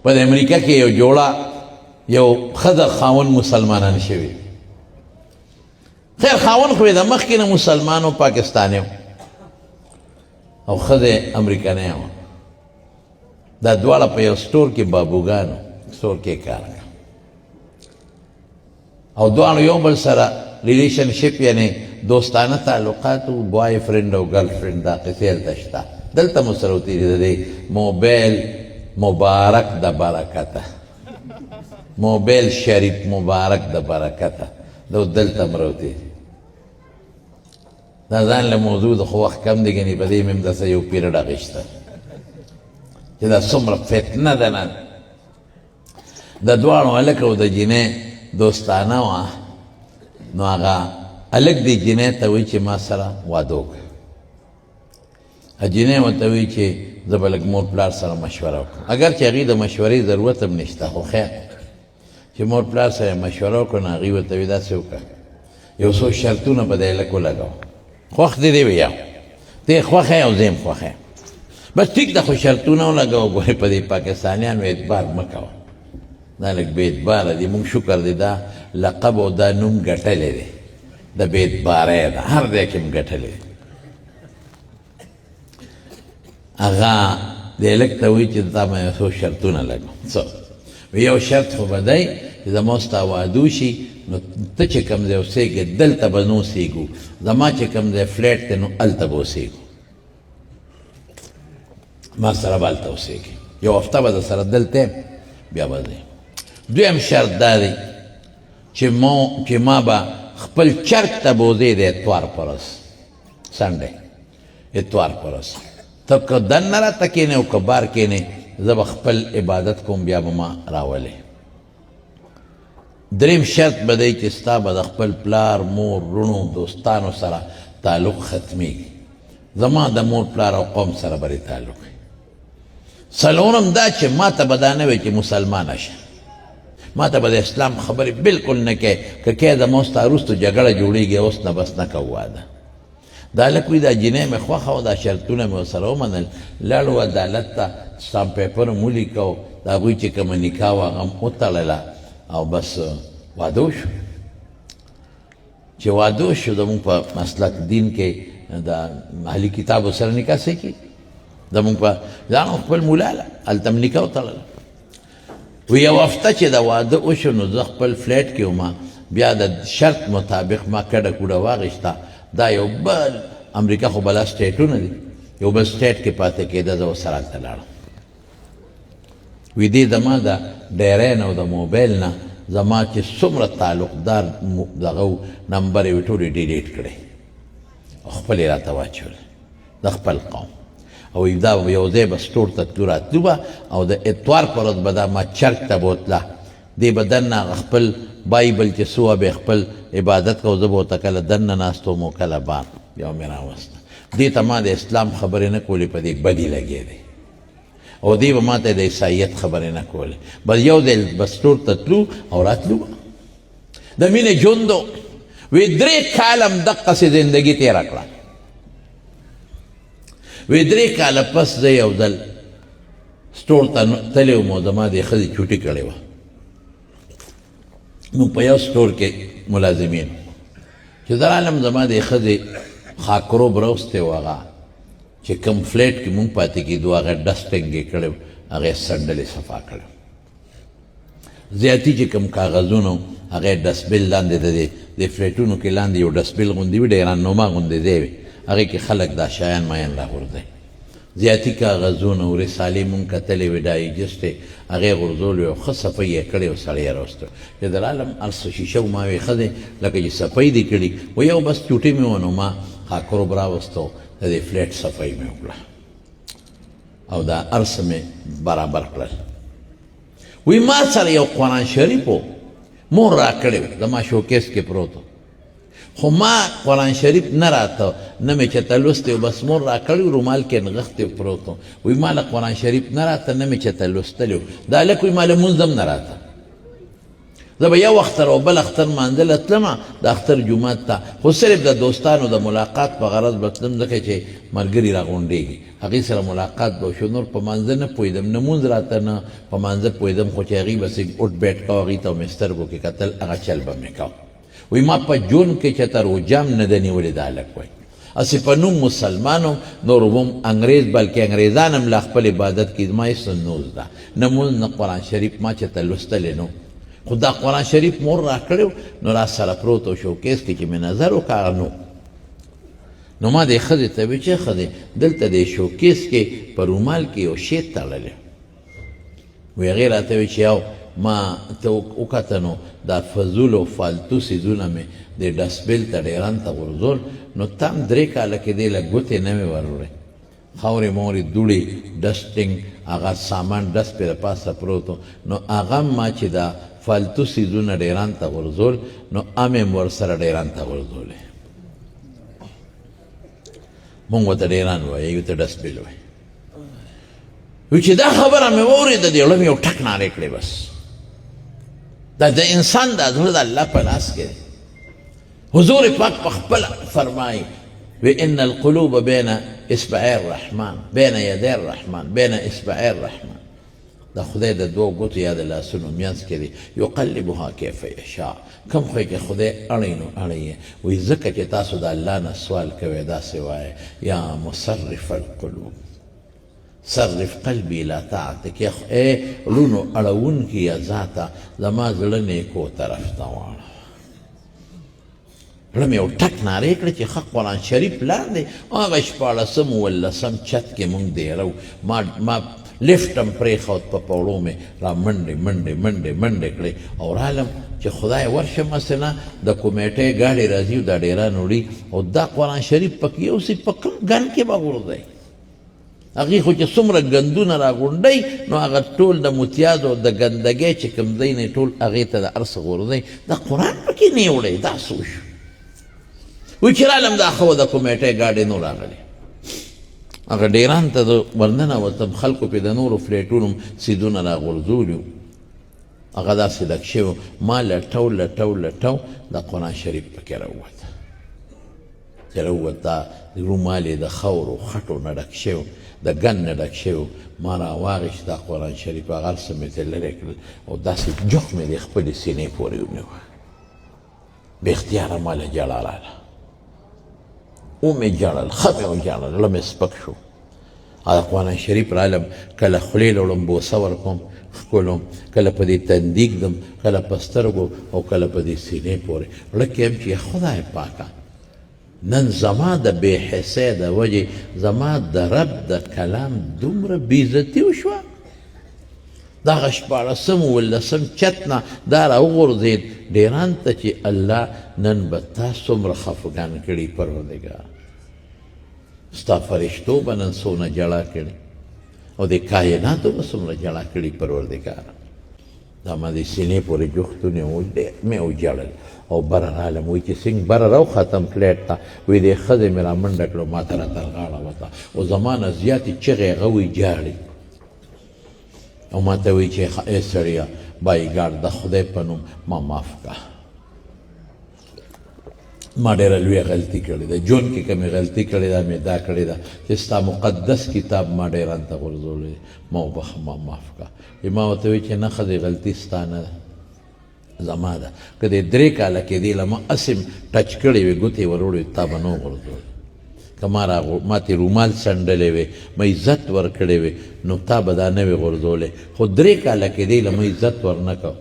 په امریکا کې یو جوړه، یو ښځه خاوند مسلمانان شوي. خیر، خاوند خو یې د مخکې نه مسلمان و، پاکستانی او ښځه امریکنۍ وه. دا دواړه په یو سټور کې بابوګانو سټور کې کار کوي او دواړو یو بل سره ریلیشن شپ، یعنی دوستانه تعلقات او بوای فرند او ګرل فرند، دا قصې هلته شته. دلته مو سره وتېري د دې موبایل مبارک د برکته، موبایل شریف مبارک د برکته دا دلته هم راوتېري. دا ځان له موضوع د خو وخت کم دی، ګنې په دې مې هم داسې یو پیریډ اخیسته چې دا څومره فتنه ده. نه د دواړو هلک او د جینۍ دوستانه وه، نو هغه هلک دې جینۍ ته وایي چې ما سره واده وکړه. جینۍ ورته وایي چې زه به لږ مور پلار سره مشوره وکړم، اګر چې هغې د مشورې ضرورت هم نشته، خو خیر چې مور پلار سره مشوره وکړه. نو هغوی ورته وایي داسې وکړه، یو څو شرطونه به دی هلک ولګوه، خوښ دې دی ویا ته خوښ یې او زه هم خوښ یم، بس ټیک ده، خو شرطونه ولګوه. ګورې، په دې پاکستانیانو اعتبار مه کوه، دا لږ بې اعتباره دي. موږ شکر دی دا لقب او دا نوم ګټلی دی د بې اعتبارۍ، ده هر ځای کې هم ګټلی دی. هغه د هلک ته وایي چې تا به یو څو شرطونه لګوم. څه؟ یو شرط خو به دی چې زما ستا واده وشي نو ته چې کوم ځای اوسېږې دلته به نه اوسېږو، زما چې کوم ځای فلیټ دی نو هلته به اوسېږو، ما سره به هلته اوسېږې، یو هفته به در سره دلته، بیا به ځې. دویم شرط دا دی چې ما به خپل چرګ ته بوځې د اتوار پر ورځ، سنډی، اتوار پر ورځ، ته که دننه راته کښېنې او که بار کښېنې، زه به خپل عبادت کوم، بیا به ما راولې. دریم شرط به دی چې ستا به د خپل پلار، مور، وروڼو، دوستانو سره تعلق ختمیږي، زما د مور پلار او قوم سره به تعلق وي. څلورم دا چې ما ته به دا نه وي چې مسلمانه شه، ما ته به د اسلام خبرې بالکل نه کوې، که کوې زما ستا وروسته جګړه جوړېږي، اوس نه بس نه کوو واده. دا هلک وایي دا جینۍ مې خوښه او دا شرطونه مې ورسره ومنل. لاړو عدالت ته، سټامپ پیپر هم ولیکه او د هغوی چې کومه نکاح وه هغه هم وتړله او بس واده وشو. چې واده وشو، زموږ په مسلک دین کې د اهلي کتابو سره نکاح څه کېږي، زموږ په ځان خپل مولا له هلته هم نکاح وتړله. وی یو هفته چې د واده وشو نو زه خپل فلیټ کې وم، بیا د شرط مطابق ما کډه کوډه واغېسته. دا یو بل امریکا خو بلا سټیټونه دي، یو بل سټیټ کې پاتې کېده، زه ورسره هلته لاړم. وی دې زما د ډیری نه او د موبایل نه زما چې څومره تعلقدار دغه نمبر یې ټولې ډیلیټ کړې او خپلې راته واچولې د خپل قوم. او دا یو ځای به سټور ته تلو راتلو به او د اتوار پر ورځ به دا ما چرچ ته بوتله، دې به دننه هغه خپل بایبل چې څه وه به خپل عبادت کو، زه به ورته کله دننه ناست وم او کله بار. یو مې راوسته، دې ته ما د اسلام خبرې نه کولې، په دې بدې لګېدې، او دې به ما ته د عیسایت خبرې نه کولې. بس یو ځل به سټور ته تلو او راتلو به، د مینې ژوند و. وی 3 کاله هم دقسې زندګي تېره کړه. وی 3 کاله پس زه یو ځل سټور ته تللی وم او زما دې ښځې چوټي کړې وه. موږ په یو سټور کې ملازمین. چې زه رالم، زما دې ښځې خاکروب راوستی و، هغه چې کوم فلیټ کې مونږ پاتې کېدو هغه ډسټینګ یې کړی، هغه یې سنډلې صفا کړی، زیاتي چې کوم کاغذونه هغه ډسبل لاندې د دې د فلیټونو کې لاندې یو ډسبل غوندې وي، ډېران نما غوندې ځای وي، هغې کې خلک دا شیان میان راغورځوي. زیاتي کاغذونه او رسالې مونږ کتلې وې، ډایجسټ یې هغې غورځولې او ښه صفایي یې کړې او سړی یې راوستو. چې زه رالم هر څه شیشه و، ما وې ښځې لکه چې صفایي دې کړي و، یو بس چوټي مې و، نو ما خاکروب راوستو، د دې فلیټ صفایي مې وکړه او دا هر څه مې برابر کړل. وی ما سره یو قرآن شریف و، مور راکړی و، زما شوکیس کې پروت و، خو ما قرآن شریف نه راته، نه مې چېرته لوستی و، بس مور راکړی و، رومال کې نغښتی پروت و. وی ما له قرآن شریف نه راته، نه مې چېرته لوستلی و. دا هلک وی ما له لمونځ هم نه راته. زه به یو اختر او بل اختر لمانځه له تلم د اختر جومات ته، خو صرف د دوستانو د ملاقات په غرض به تلم، ځکه چې ملګري راغونډېږي، هغوی سره ملاقات به وشو. نور په مانځه نه پوهېدم، نه مونځ راته نه په مانځه پوهېدم، خو چې هغوی به څه اوټ بیټ کاوه، هغوی ته به مې سترګو کې کتل، هغه چل به مې کاوه. وایي ما په ژوند کې چېرته روژه هم نه ده نیولې. دا هلک وایي هسې په نوم مسلمان وم، نور وم انګرېز، بلکې انګرېزان هم لا خپل عبادت کوي، زما هېڅ نه زده، نه مونځ نه قرآن شریف ما چېرته لوستلی نه. خو دا قرآن شریف مور راکړی نو را سره پروت و شوکیس کې، چې مې نظر وکړ نو ما دې ښځې ته وویل چې ښځې، دلته دې شوکیس کې په رومال کې یو شی تړلی. وی هغې راته وویل چې یو ما ته وکته، نو دا فضول او فالتو څیزونه مې دې ډسبل ته ډېران ته غورځول، نو تا هم 3 کاله کې دې له ګوتې نه وې وروړې، خاورې مورې دوړې dusting هغه سامان dust پې د پاسه پروت، نو هغه ما چې دا فالتو څیزونه ډېران ته غورځول، نو هم یې ورسره ډېران ته غورځولې. مونږ ورته ډېران وایو، یو ته dustbin وایي. وی چې دا خبره مې واورېده، دې زړه مې یو ټک نارې کړې. بس دا د انسان د زړه د الله په لاس کې دی. حضور پاک په خپله فرمایي وی ان القلوب بین اصبعي الرحمن، بین یدی الرحمن، بین اصبعي الرحمن، د خدای د دوو ګوتو یا د لاسونو مینځ کې دی، یقلبها کیف یشاء، کوم خو کې خدای اړي نو اړي. وی ځکه چې تاسو د الله نه سوال کوئ، داسې وایي یا مصرف القلوب صرف قلبي الى طاعتك، ای زړونو اړوونکیه ذاته، زما زړه نیکو طرف ته واړوه. زړه مې یو ټک نارې کړې چې ښه قرآن شریف لاندې هغه 16م 17م چت کې مونږ دېره وو. ما لفټ هم پرېښود، په پوړو مې را منډې منډې منډې منډې کړې او رالم چې خدای ورشم، هسې نه د کمیټې ګاډی راځي او دا ډېران وړي او دا قرآن شریف پکې یوسي، په کوم ګن کې به غورځوي؟ هغې خو چې څومره ګندونه راغونډوي، نو هغه ټول د متیازو او د ګندګۍ چې کوم ځای نه ټول هغې ته د هر څه غورځوي، دا قرآن پکې نه وړی. دا څه وشو؟ وایي چې رالم، دا ښه وه، د کمیټې ګاډی نو راغلی. هغه ډېران ته زه ورننوتم، خلکو پې د نورو فلیټونو څیزونه راغورځولي وو، هغه داسې ډک شوی. ما لټو لټو لټو، د قرآن شریف پکې راووته. چې راووته، رومال یې د خاورو خټو نه ډک شوی، د ګن نه ډک شوی. ما را واخیست دا قرآن شریف، هغه هر څه مې ترې لرې کړل او داسې جوخ مې د خپلې سینې پورې ونیوه. بې اختیاره ما له ژړا راله، ومې ژړل، ښه مې وژړل، زړه مې سپک شو. هغه قرآن شریف رالم، کله خولې له وړم، بوسه ورکوم، ښکلوم، کله په دې تندي ږدم، کله په سترګو او کله په دې سینې پورې. زړه کې یم چې خدای پاکه، نن زما د بې حسۍ د وجې زما د رب د کلام دومره بېعزتي وشوه، دغه 16م 17م چت نه دا راوغورځېد ډېران ته، چې الله نن به تا څومره خفګان کړي پروردګار، ستا فرشتو به نن څونه ژړا کړي او د کایناتو به څومره ژړا کړي پروردګار. دا ما د سینې پورې جوخت ونیو، ډېر مې وژړل او بره رالم. وایي چې څنګه بره راوختم فلیټ ته، وایي دې ښځې مې رامنډه کړه، ما ته را تر غاړه وته او زما نه زیاتې چغې هغه وایي ژاړي او ما ته وایي چې ای سړیه، by God، د خدای په نوم ما معاف کړه، ما ډېره لویه غلطي کړې ده، ژوند کې کومې غلطي کړې ده مې دا کړې ده چې ستا مقدس کتاب ما ډېران ته غورځولی، ما وبخښه، ما معاف کړه. ما ورته وویل چې نه ښځې، غلطي ستا نه ده، زما ده. که دې 3 کاله کې دې له ما هسې touch کړې وي، ګوتې وروړې، تا به نه وغورځول. که ما ته رومال څنډلی وي، ما عزت ورکړی وي، نو تا به دا نه وي غورځولی. خو 3 کاله کې دې له ما عزت ورنه کړ،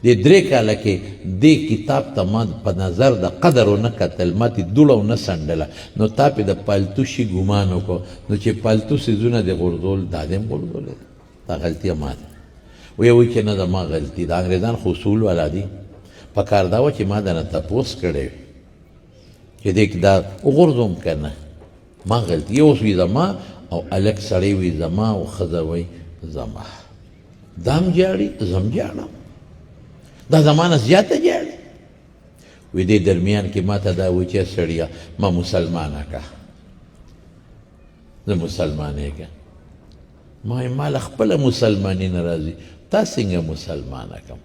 دې 3 کاله کې دې کتاب ته ما په نظر د قدر ونه کتل، ما ته دوړه ونه څنډله، نو تا پې د پالتو شي ګمان وکړو، نو چې پالتو څیزونه دې غورځول، دا دې هم غورځولی، دا غلطي ما ده. وی وی چې نه ده ما غلطي ده، انګریزان خو اصول والا دي، په کار دا وه چې ما د نه تپوس کړی وي چې دې کې دا وغورځوم که نه. ما غلطي اوس وي زما او هلک سړی وي زما او ښځه وي زما، دا هم ژاړي، زه هم ژاړم، دا زما نه زیاته ژاړي. وی دې درمیان کې ما ته دا وایي چې سړیه، ما مسلمانه که، زه مسلمانېږم. ما ما له خپله مسلماني نه راځي، تا څنګه مسلمانه کم؟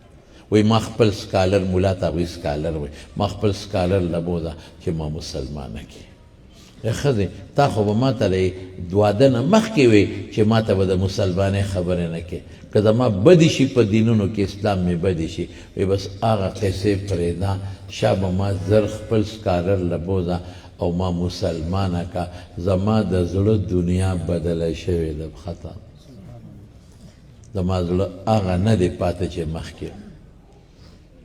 وایي ما خپل سکالر مولا ته هغوی سکالر وایي، ما خپل سکالر له بوځه چې ما مسلمانه کړي. ای ښځې تا خو به ماته له واده نه مخکې وې چې ماته به د مسلمانۍ خبرې نه کې، که زما بدې شي په دینونو کې اسلام مې بدې شي. وایي بس هغه قصې پرېږده، شابه ما زر خپل سکالر له بوځه او ما مسلمانه که، زما د زړه دنیا بدله شوې ده، ختم زما زړه هغه نه دی پاتې چې مخکې.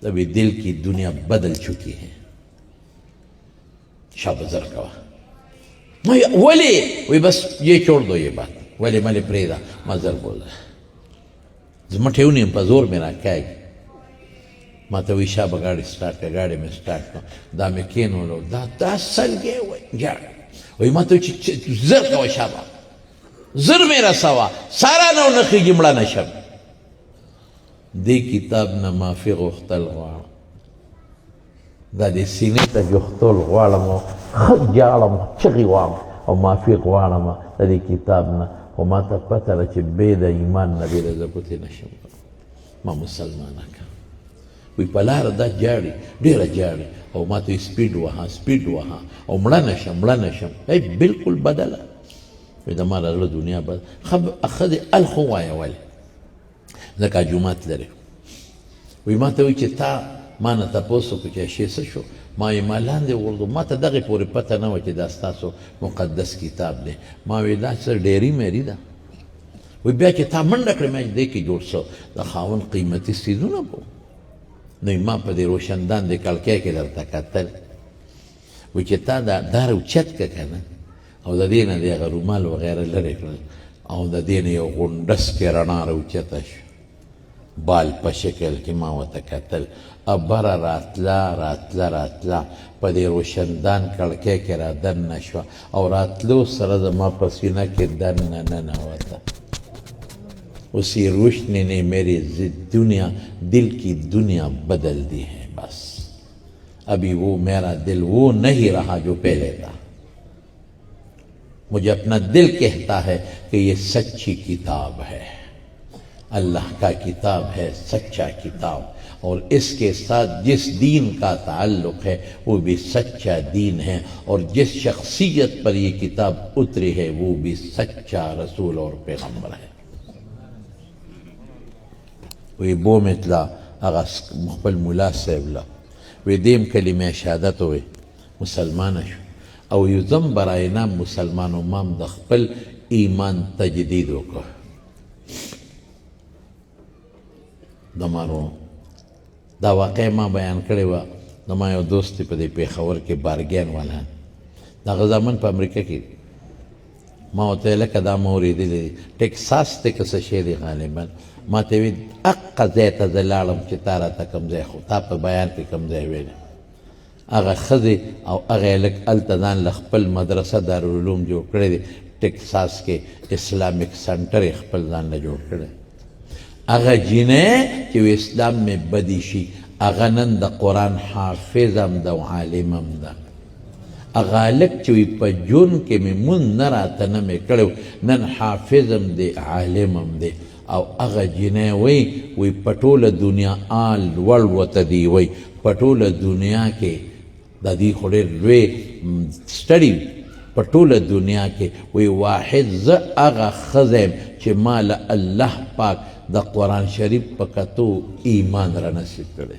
ابھی دل کی دنیا بدل چکی ہے. شابه زر کوه. ما ولی؟ وی بس یہ چھوڑ دو یہ بات. ولی ملې پرېږده، ما زر بوځه. زه مټې ونیم، په زور مې راکاږي. ما ته وایي شابه ګاډی سټارټ کړه. ګاډی مې سټارټ کړ، دا مې کېنولو، دا دا سلګی وایي جاړي. وایي ما ته چې زر کوه، شابه زر مې رسوه، سارا نه ونه خېږي مړه نه شم. دې کتاب نه معافي غوښتل غواړم، دا دې سینې ته جوختول غواړم، ښه ژاړم، چغې وهم او معافي غواړم د دې کتاب نه. خو ما ته پته ده چې بې د ایمان نه بې د زه پوتې نه شم. ما مسلمانه کړه. وی په لاره دا ژاړي، ډېره ژاړي، او ما ته یې سپیډ وهه، سپیډ وهه او مړه نه شم، مړه نه شم. ای بالکل بدله. وی د ما د زړه دنیا بدله. ښځې ال خو وایه ولې؟ ځکه جومات لري. وی ما ته وایي چې تا ما نه تپوس وکړو چې شی څه شو، ما یې ما لاندې وغورځو، ما ته دغې پورې پته نه وه چې دا ستاسو مقدس کتاب دی. ما وی دا څه ډیری میری ده. وی بیا چې تا منډه کړې، ما دې کې جوړ څه د خاوند قیمتي څیزونه به نو ما په دې روشندان دې کړکۍ کې درته کتل. وی چې تا دا دار اوچت که که نه، او د دې نه دې هغه رومال وغیره لرې کړل، او د دې نه یو غونډس کې رڼا راوچته شو، بال په شکل کې. ما ورته کتل، ابره راتله راتله راتله، په دې روشندان کړکۍ کې را دننه شوه، او راتلو سره زما په سینه کې دننه ننوته. اسی روشنی نے میری دنیا، دل کی دنیا بدل دی ہے. بس ابھی وہ میرا دل وہ نہیں رہا جو پہلے تھا. مجھے اپنا دل کہتا ہے کہ یہ سچی کتاب ہے، اللہ کا کتاب ہے، سچا کتاب، اور اس کے ساتھ جس دین کا تعلق ہے وہ بھی سچا دین ہے، اور جس شخصیت پر یہ کتاب اتری ہے وہ بھی سچا رسول اور پیغمبر ہے. وی بو مې تله هغه خپل ملا صاحب له، وی دیم کلمه شهادت وی مسلمانه شو، او یو ځم برای نام مسلمانو مام د خپل ایمان تجدید وکړ. دمارو دا واقع ما بیان کړې وه. زما یو دوست دی په دې پېښور کې، بارګین والا، د هغه زامن په امریکا کې. ما ورته لکه دا ما اورېدلي دي، ټکساس دی که څه شی دی غالبا. ما ته ویل هقه ځای ته زه لاړم چې تا راته کوم ځای، خو تا په بیان کې کوم ځای ویلی. هغه ښځې او هغه هلک هلته ځان له خپل مدرسه دارالعلوم جوړ کړی دی ټکساس کې، اسلامیک سنټر یې خپل ځان له جوړ کړی. هغه جینۍ چې اسلام مې بدې شي، هغه نن د قرآن حافظ هم ده او عالم هم ده. هغه هلک چې وي په ژوند کې مې مونځ نه راته نه مې کړی، نن حافظ هم دی عالم هم دی. او هغه جینۍ وایي، وایي په ټوله دنیا آل لوړ ورته دی، وایي په ټوله دنیا کې د دې خو ډېر لوی سټډي، په ټوله دنیا کې وایي واحد زه هغه ښځه یم چې ما له الله پاک د قرآن شریف په کتو ایمان را نصیب کړی.